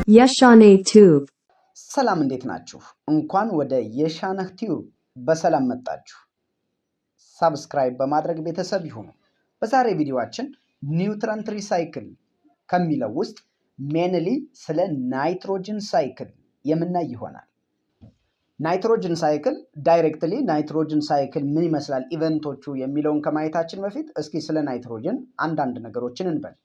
የሻነህ Tube. ሰላም፣ እንዴት ናችሁ? እንኳን ወደ የሻነህ Tube በሰላም መጣችሁ። Subscribe በማድረግ ቤተሰብ ይሁኑ። በዛሬ ቪዲዮአችን nutrient recycle ከሚለው ውስጥ mainly ስለ nitrogen cycle የምናይ ይሆናል። Nitrogen cycle, directly nitrogen cycle ምን ይመስላል፣ event ኦቹ የሚለውን ከማየታችን በፊት እስኪ ስለ ናይትሮጅን አንዳንድ ነገሮችን እንበል።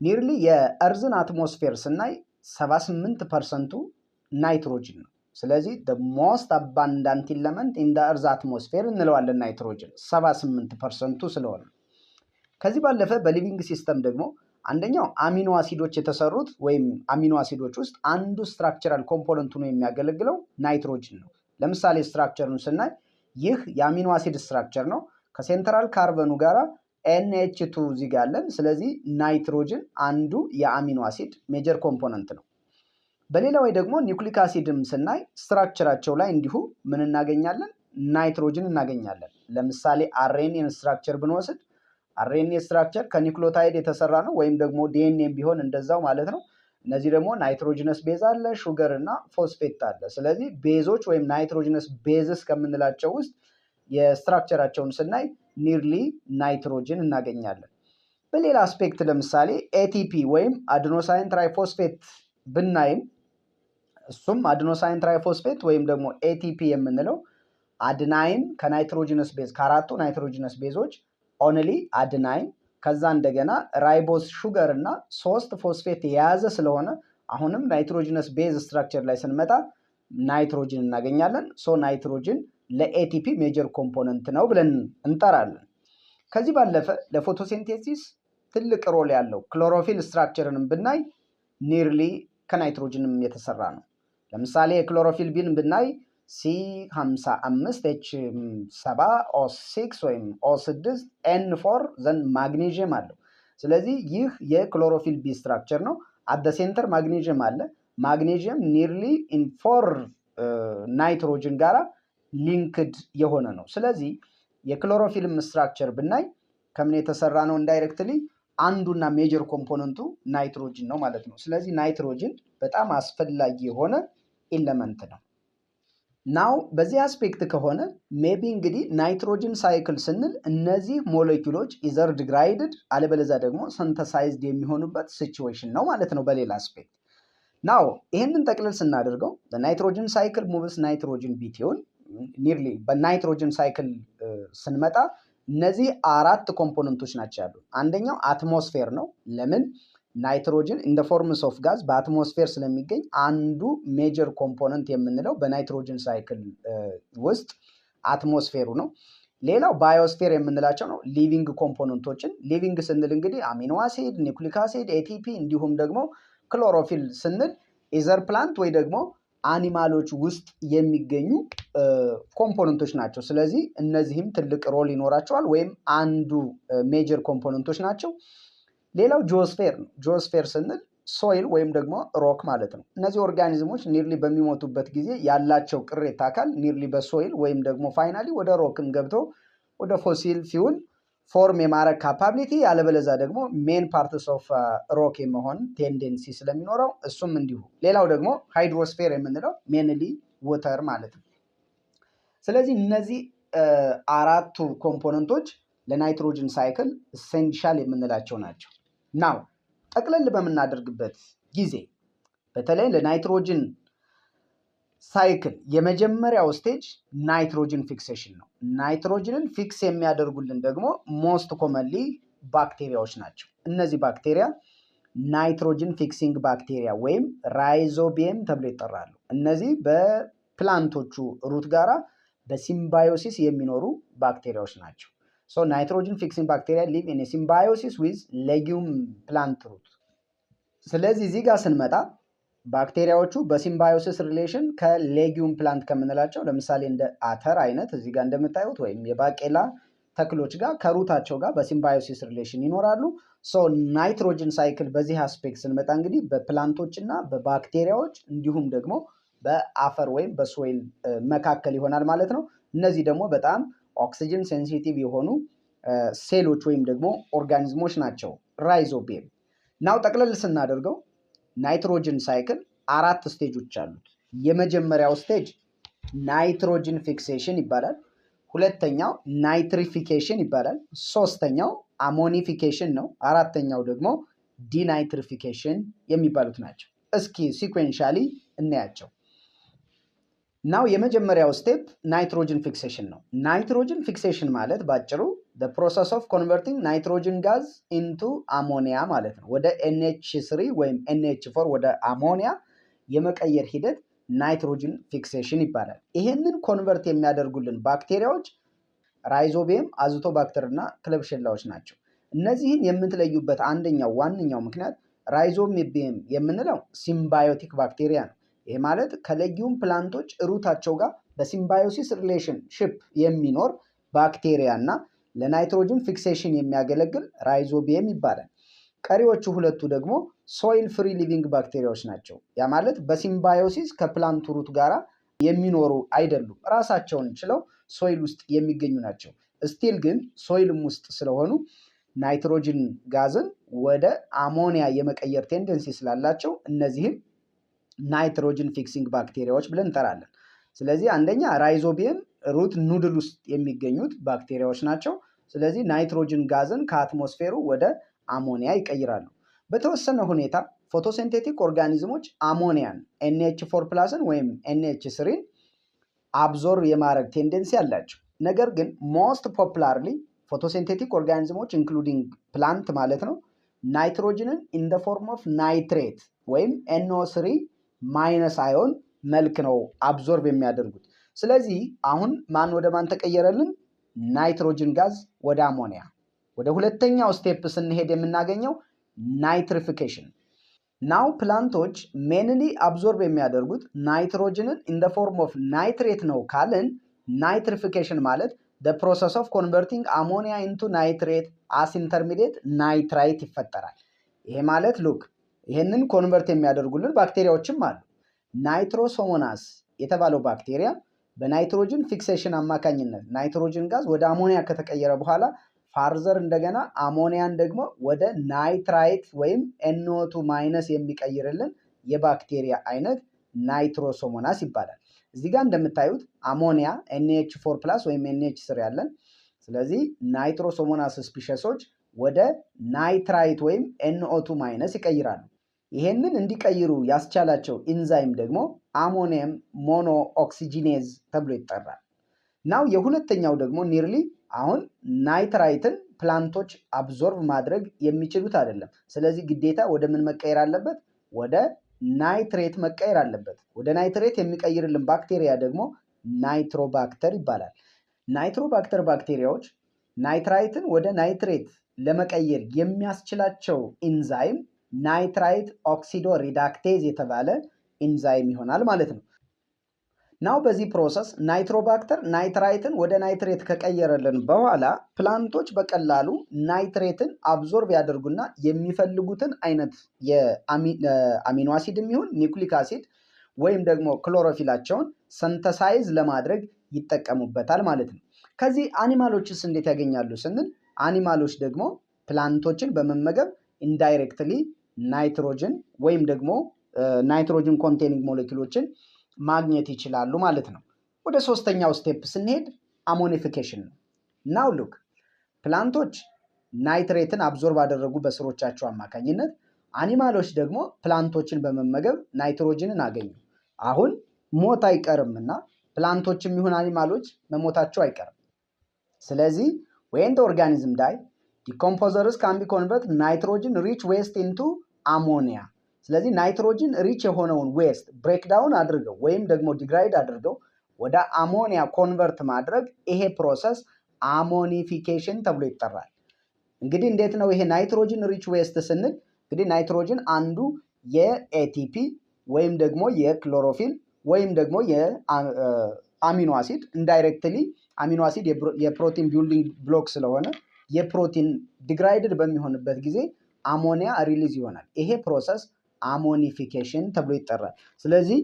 Nearly የ earth ን atmosphere ስናይ 78% ኡ ናይትሮጅን ነው። ስለዚህ most abundant element in earth atmosphere እንለዋለን ናይትሮጅን 78% ኡ ስለሆነ። ከዚህ ባለፈ በ living system ደግሞ አንደኛው amino acid ኦች የተሰሩት ወይም amino acid ኦች ውስጥ አንዱ structural component ሆኖ የሚያገለግለው ናይትሮጅን ነው። ለምሳሌ structure ኡን ስናይ ይህ የ amino acid structure ነው። ከ central carbon ኑ ጋራ NH2 እዚህ ጋር አለን። ስለዚህ ናይትሮጅን አንዱ የ amino acid major component ነው። በሌላ ወይ ደግሞ nucleic acid ም ስናይ structure ኣቸው ላይ እንዲሁ ምን እናገኛለን? ናይትሮጅን እናገኛለን። ለምሳሌ RNA ን structure ብንወስድ RNA structure ከ nucleotide የተሰራ ነው፣ ወይም ደግሞ ዲኤንኤም ቢሆን እንደዛው ማለት ነው። እነዚህ ደግሞ nitrogenous base አለ፣ sugar እና ፎስፌት አለ። ስለዚህ base ኦች ወይም nitrogenous bases ከምንላቸው ውስጥ የ structure ኣቸውን ስናይ nearly nitrogen እናገኛለን። በሌላ aspect ለምሳሌ ATP ወይም adenosine triphosphate ብናይም እሱም adenosine triphosphate ወይም ደግሞ ATP የምንለው adenine ከ nitrogenous base፣ ከአራቱ nitrogenous base ኦች only adenine፣ ከዛ እንደገና ribose sugar እና ሶስት ፎስፌት የያዘ ስለሆነ አሁንም nitrogenous base structure ላይ ስንመጣ ናይትሮጅን እናገኛለን። So nitrogen ለ ATP major component ነው ብለን እንጠራለን። ከዚህ ባለፈ ለ photosynthesis ትልቅ role ያለው chlorophyll structure ንም ብናይ nearly ከ nitrogen ም የተሰራ ነው። ለምሳሌ የ chlorophyll b ን ብናይ C 55 H 7 O 6 ወይም O 6 N 4, then magnesium አለው። ስለዚህ ይህ የ chlorophyll b structure ነው። At the center magnesium አለ። Magnesium nearly in four nitrogen ጋራ linked የሆነ ነው። ስለዚህ የ chlorophyll ም structure ብናይ ከምን የተሰራ ነው? Indirectly አንዱና major component ኡ nitrogen ነው ማለት ነው። ስለዚህ ናይትሮጅን በጣም አስፈላጊ የሆነ element ነው። Now በዚህ aspect ከሆነ maybe እንግዲህ nitrogen cycle ስንል እነዚህ ሞለኪውሎች either degraded አለበለዚያ ደግሞ synthesized የሚሆኑበት situation ነው ማለት ነው። በሌላ aspect now ይህንን ጠቅልል ስናደርገው nitrogen cycle moves nitrogen between, nearly በ nitrogen cycle ስንመጣ እነዚህ አራት component ኦች ናቸው ያሉ። አንደኛው atmosphere ነው። ለምን? Nitrogen in forms of gas በ atmosphere ስለሚገኝ አንዱ major component የምንለው በ nitrogen cycle ውስጥ atmosphere ኡ ነው። ሌላው biosphere የምንላቸው ነው። Living component ኦችን፣ living ስንል እንግዲህ amino acid፣ nucleic acid፣ ATP እንዲሁም ደግሞ ክሎሮፊል ስንል either plant ወይ ደግሞ animal ኦች ውስጥ የሚገኙ component ኦች ናቸው። ስለዚህ እነዚህም ትልቅ role ይኖራቸዋል ወይም አንዱ major component ኦች ናቸው። ሌላው geosphere ነው። Geosphere ስንል soil ወይም ደግሞ rock ማለት ነው። እነዚህ organism ኦች nearly በሚሞቱበት ጊዜ ያላቸው ቅሬታ አካል nearly በ soil ወይም ደግሞ finally ወደ rock ም ገብቶ ወደ fossil fuel form የማድረግ capability፣ ያለበለዛ ደግሞ main parts of rock የመሆን tendency ስለሚኖረው እሱም እንዲሁ። ሌላው ደግሞ hydrosphere የምንለው mainly water ማለት ነው። ስለዚህ እነዚህ አራቱ component ኦች ለ nitrogen cycle essential የምንላቸው ናቸው። Now ጠቅለል በምናደርግበት ጊዜ በተለይ ለ nitrogen cycle የመጀመሪያው stage nitrogen fixation ነው። Nitrogen ን fix የሚያደርጉልን ደግሞ most commonly ባክቴሪያዎች ናቸው። እነዚህ ባክቴሪያ nitrogen fixing bacteria ወይም rhizobium ተብሎ ይጠራሉ። እነዚህ በ plant ኦቹ root ጋራ በ symbiosis የሚኖሩ ባክቴሪያዎች ናቸው። So nitrogen fixing bacteria live in symbiosis with legume plant root። ስለዚህ እዚህ ጋር ስንመጣ ባክቴሪያዎቹ በ symbiosis relation ከ legume plant ከምንላቸው ለምሳሌ እንደ አተር አይነት እዚህ ጋር እንደምታዩት ወይም የባቄላ ተክሎች ጋር ከ root ኣቸው ጋር በ symbiosis relation ይኖራሉ። So nitrogen cycle በዚህ aspect ስንመጣ እንግዲህ በ plant ኦች እና በባክቴሪያዎች እንዲሁም ደግሞ በአፈር ወይም በ soil መካከል ይሆናል ማለት ነው። እነዚህ ደግሞ በጣም oxygen sensitive የሆኑ ሴሎች ወይም ደግሞ organism ኦች ናቸው። Rhizobium. Now ጠቅለል ስናደርገው Nitrogen cycle አራት stage ኦች አሉት። የመጀመሪያው stage nitrogen fixation ይባላል። ሁለተኛው nitrification ይባላል። ሶስተኛው ammonification ነው። አራተኛው ደግሞ denitrification የሚባሉት ናቸው። እስኪ sequentially እናያቸው። Now የመጀመሪያው step nitrogen fixation ነው። Nitrogen fixation ማለት ባጭሩ process of converting nitrogen gas into ammonia ማለት ነው። ወደ NH3 ወይም NH4 ወደ አሞኒያ የመቀየር ሂደት nitrogen fixation ይባላል። ይሄንን convert የሚያደርጉልን ባክቴሪያዎች Rhizobium፣ Azotobacter እና Klebsiella ዎች ናቸው። እነዚህን የምትለዩበት አንደኛው ዋነኛው ምክንያት Rhizobium የምንለው symbiotic bacteria ነው። ይሄ ማለት ከ legume plant ኦች root ኣቸው ጋር በ symbiosis relationship የሚኖር ባክቴሪያ እና ለ nitrogen fixation የሚያገለግል Rhizobium ይባላል። ቀሪዎቹ ሁለቱ ደግሞ soil free living ባክቴሪያዎች ናቸው። ያ ማለት በ symbiosis ከ plant ኡ root ጋራ የሚኖሩ አይደሉም። ራሳቸውን ችለው soil ውስጥ የሚገኙ ናቸው። Still ግን soil ም ውስጥ ስለሆኑ nitrogen gas ን ወደ አሞኒያ የመቀየር tendency ስላላቸው እነዚህም nitrogen fixing ባክቴሪያዎች ብለን እንጠራለን። ስለዚህ አንደኛ Rhizobium root nodule ውስጥ የሚገኙት ባክቴሪያዎች ናቸው። ስለዚህ nitrogen gas ን ከ atmosphere ኡ ወደ አሞኒያ ይቀይራሉ። በተወሰነ ሁኔታ photosynthetic organism ኦች አሞኒያን NH4 plus ን ወይም NH3 ን absorb የማድረግ tendency አላቸው። ነገር ግን most popularly photosynthetic organism ኦች including plant ማለት ነው nitrogen ን in the form of nitrate ወይም NO3 minus ion መልክ ነው absorb የሚያደርጉት። ስለዚህ አሁን ማን ወደ ማን ተቀየረልን? Nitrogen gas ወደ አሞኒያ። ወደ ሁለተኛው step ስንሄድ የምናገኘው nitrification። Now plant ኦች mainly absorb የሚያደርጉት nitrogen ን in the form of nitrate ነው ካልን nitrification ማለት the process of converting ammonia into nitrate as intermediate nitrite ይፈጠራል። ይሄ ማለት look፣ ይሄንን convert የሚያደርጉልን ባክቴሪያዎችም አሉ። Nitrosomonas የተባለው ባክቴሪያ በ nitrogen fixation አማካኝነት nitrogen gas ወደ አሞኒያ ከተቀየረ በኋላ further እንደገና አሞኒያን ደግሞ ወደ nitrite ወይም NO2 minus የሚቀይርልን የባክቴሪያ አይነት Nitrosomonas ይባላል። እዚህ ጋር እንደምታዩት አሞኒያ NH4 plus ወይም NH3 ያለን። ስለዚህ Nitrosomonas species ኦች ወደ nitrite ወይም NO2 minus ይቀይራሉ። ይሄንን እንዲቀይሩ ያስቻላቸው ኢንዛይም ደግሞ ammonium monooxygenase ተብሎ ይጠራል። Now የሁለተኛው ደግሞ nearly አሁን nitrite ን plant ኦች absorb ማድረግ የሚችሉት አይደለም። ስለዚህ ግዴታ ወደ ምን መቀየር አለበት? ወደ nitrate መቀየር አለበት። ወደ nitrate የሚቀይርልን ባክቴሪያ ደግሞ Nitrobacter ይባላል። Nitrobacter ባክቴሪያዎች nitrite ን ወደ nitrate ለመቀየር የሚያስችላቸው ኢንዛይም nitrite oxidoreductase የተባለ ኢንዛይም ይሆናል ማለት ነው። Now በዚህ process Nitrobacter nitrite ን ወደ nitrate ከቀየረልን በኋላ plant ኦች በቀላሉ nitrate ን absorb ያደርጉና የሚፈልጉትን አይነት የ amino acid የሚሆን nucleic acid ወይም ደግሞ chlorophyll ኣቸውን synthesize ለማድረግ ይጠቀሙበታል ማለት ነው። ከዚህ animal ኦችስ እንዴት ያገኛሉ ስንል animal ኦች ደግሞ plant ኦችን በመመገብ indirectly nitrogen ወይም ደግሞ nitrogen containing ሞለኪሎችን ማግኘት ይችላሉ ማለት ነው። ወደ ሶስተኛው step ስንሄድ ammonification ነው። Now look፣ plant ኦች nitrate ን absorb አደረጉ በስሮቻቸው አማካኝነት። Animal ኦች ደግሞ plant ኦችን በመመገብ ናይትሮጅንን አገኙ። አሁን ሞት አይቀርምና plant ኦችም ይሁን animal ኦች መሞታቸው አይቀርም። ስለዚህ when organism die, decomposers can be convert nitrogen rich waste into ammonia። ስለዚህ nitrogen rich የሆነውን waste breakdown አድርገው ወይም ደግሞ degrade አድርገው ወደ አሞኒያ convert ማድረግ ይሄ process ammonification ተብሎ ይጠራል። እንግዲህ እንዴት ነው ይሄ nitrogen rich waste ስንል እንግዲህ ናይትሮጅን አንዱ የ ATP ወይም ደግሞ የክሎሮፊል ወይም ደግሞ የ amino acid፣ indirectly amino acid የ protein building block ስለሆነ የፕሮቲን degraded በሚሆንበት ጊዜ ammonia release ይሆናል። ይሄ process ammonification ተብሎ ይጠራል። ስለዚህ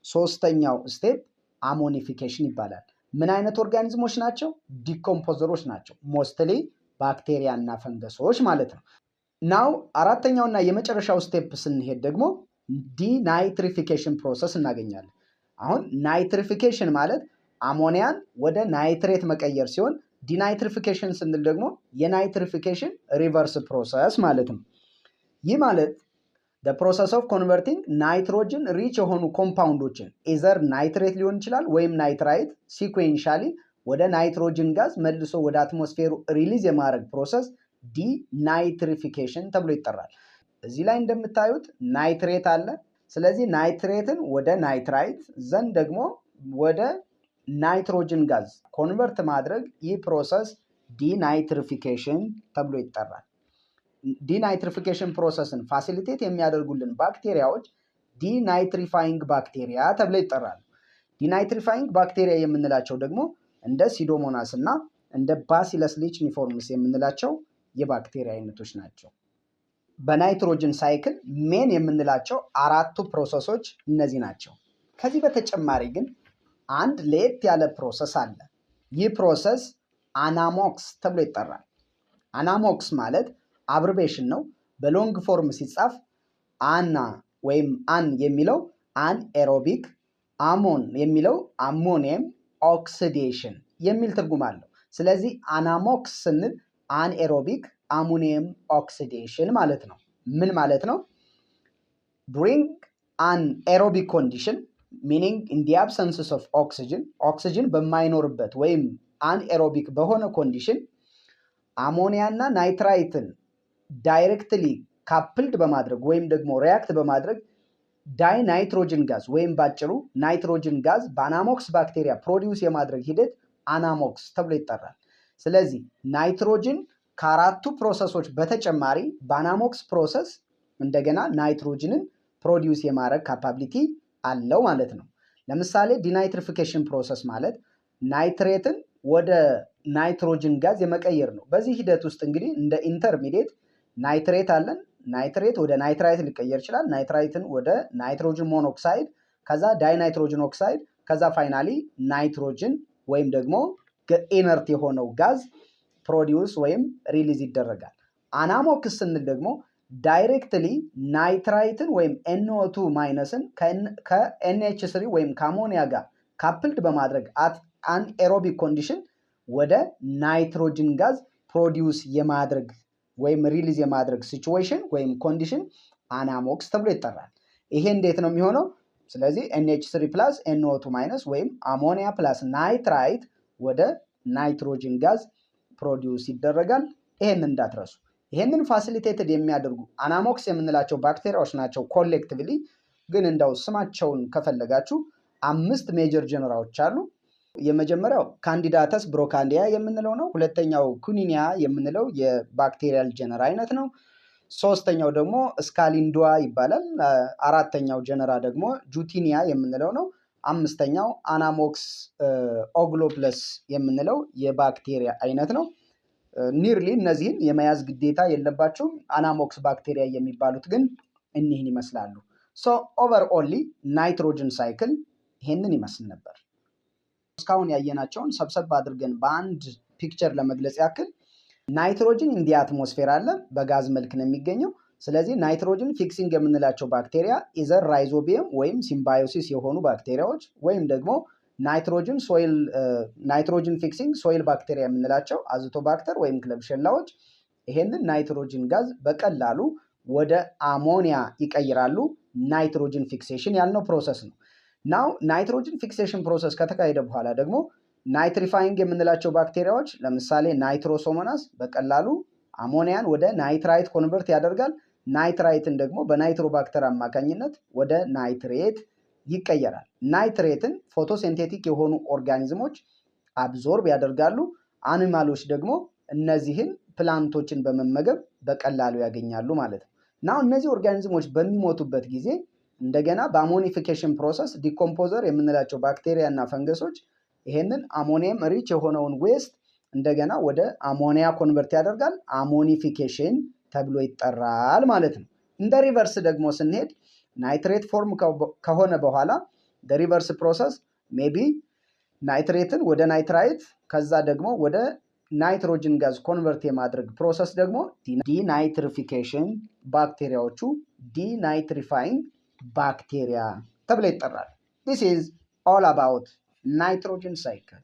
ሶስተኛው step ammonification ይባላል። ምን አይነት organism ኦች ናቸው? Decomposer ኦች ናቸው። Mostly ባክቴሪያ እና ፈንገሶች ማለት ነው። Now አራተኛውና የመጨረሻው step ስንሄድ ደግሞ Denitrification process እናገኛለን። አሁን nitrification ማለት አሞኒያን ወደ nitrate መቀየር ሲሆን denitrification ስንል ደግሞ የ nitrification reverse process ማለት ነው። ይህ ማለት process of converting nitrogen rich የሆኑ compound ኦችን either nitrate ሊሆን ይችላል ወይም nitrite sequentially ወደ nitrogen gas መልሶ ወደ atmosphere ኡ release የማድረግ process denitrification ተብሎ ይጠራል። እዚህ ላይ እንደምታዩት nitrate አለ። ስለዚህ nitrate ን ወደ nitrite then ደግሞ ወደ nitrogen gas convert ማድረግ ይህ process denitrification ተብሎ ይጠራል። Denitrification process ን facilitate የሚያደርጉልን ባክቴሪያዎች denitrifying bacteria ተብለው ይጠራሉ። Denitrifying bacteria የምንላቸው ደግሞ እንደ Pseudomonas እና እንደ Bacillus licheniformis የምንላቸው የባክቴሪያ አይነቶች ናቸው። በ nitrogen cycle main የምንላቸው አራቱ process ኦች እነዚህ ናቸው። ከዚህ በተጨማሪ ግን አንድ ለየት ያለ process አለ። ይህ process anammox ተብሎ ይጠራል። Anammox ማለት abbreviation ነው። በ long form ሲጻፍ ana ወይም an የሚለው anaerobic፣ ammon የሚለው ammonium oxidation የሚል ትርጉም አለው። ስለዚህ anammox ስንል anaerobic ammonium oxidation ማለት ነው። ምን ማለት ነው? During anaerobic condition, meaning in the absence of oxygen፣ ኦክሲጅን በማይኖርበት ወይም anaerobic በሆነ condition አሞኒያ እና nitrite ን directly coupled በማድረግ ወይም ደግሞ react በማድረግ dinitrogen gas ወይም ባጭሩ nitrogen gas በ anammox bacteria produce የማድረግ ሂደት anammox ተብሎ ይጠራል። ስለዚህ ናይትሮጅን ከአራቱ process ኦች በተጨማሪ በ anammox process እንደገና nitrogen ን produce የማድረግ capability አለው ማለት ነው። ለምሳሌ denitrification process ማለት nitrate ን ወደ nitrogen gas የመቀየር ነው። በዚህ ሂደት ውስጥ እንግዲህ እንደ intermediate nitrate አለን። Nitrate ወደ nitrite ሊቀየር ይችላል። Nitrite ን ወደ nitrogen monoxide፣ ከዛ dinitrogen oxide፣ ከዛ finally nitrogen ወይም ደግሞ inert የሆነው gas produce ወይም release ይደረጋል። Anammox ስንል ደግሞ directly nitrite ን ወይም NO2 minus ን ከ NH3 ወይም ከአሞኒያ ጋር coupled በማድረግ at anaerobic condition ወደ nitrogen gas produce የማድረግ ወይም release የማድረግ situation ወይም condition anammox ተብሎ ይጠራል። ይሄ እንዴት ነው የሚሆነው? ስለዚህ NH3 plus NO2 minus ወይም ammonia plus nitrite ወደ nitrogen gas produce ይደረጋል። ይሄንን እንዳትረሱ። ይሄንን facilitated የሚያደርጉ anammox የምንላቸው ባክቴሪያዎች ናቸው። Collectively ግን እንዳው ስማቸውን ከፈለጋችሁ አምስት major genera ዎች አሉ። የመጀመሪያው Candidatus Brocadia የምንለው ነው። ሁለተኛው Kuenenia የምንለው የ bacterial genera አይነት ነው። ሶስተኛው ደግሞ Scolindua ይባላል። አራተኛው genera ደግሞ Jettenia የምንለው ነው። አምስተኛው anammox Ogloblus የምንለው የባክቴሪያ አይነት ነው። Nearly እነዚህን የመያዝ ግዴታ የለባችሁም። Anammox bacteria የሚባሉት ግን እኒህን ይመስላሉ። So overally nitrogen cycle ይሄንን ይመስል ነበር። እስካሁን ያየናቸውን ሰብሰብ አድርገን በአንድ picture ለመግለጽ ያክል nitrogen in the atmosphere አለ፣ በጋዝ መልክ ነው የሚገኘው። ስለዚህ nitrogen fixing የምንላቸው ባክቴሪያ either rhizobium ወይም symbiosis የሆኑ ባክቴሪያዎች ወይም ደግሞ nitrogen soil nitrogen fixing soil bacteria የምንላቸው Azotobacter ወይም Klebsiella ዎች ይሄንን nitrogen gas በቀላሉ ወደ አሞኒያ ይቀይራሉ። Nitrogen fixation ያልነው process ነው። Now nitrogen fixation process ከተካሄደ በኋላ ደግሞ nitrifying የምንላቸው ባክቴሪያዎች ለምሳሌ Nitrosomonas በቀላሉ አሞኒያን ወደ nitrite convert ያደርጋል። Nitrite ን ደግሞ በ Nitrobacter አማካኝነት ወደ nitrate ይቀየራል። Nitrate ን photosynthetic የሆኑ organism ኦች absorb ያደርጋሉ። Animal ኦች ደግሞ እነዚህን plant ኦችን በመመገብ በቀላሉ ያገኛሉ ማለት ነው። Now እነዚህ organism ኦች በሚሞቱበት ጊዜ እንደገና በ ammonification process decomposer የምንላቸው ባክቴሪያ እና ፈንገሶች ይሄንን ammonium rich የሆነውን waste እንደገና ወደ ammonia convert ያደርጋል። Ammonification ተብሎ ይጠራል ማለት ነው። እንደ reverse ደግሞ ስንሄድ nitrate form ከሆነ በኋላ reverse process maybe nitrate ን ወደ nitrite ከዛ ደግሞ ወደ nitrogen gas convert የማድረግ process ደግሞ denitrification ባክቴሪያዎቹ denitrifying ባክቴሪያ ተብለው ይጠራል። This is all about nitrogen cycle.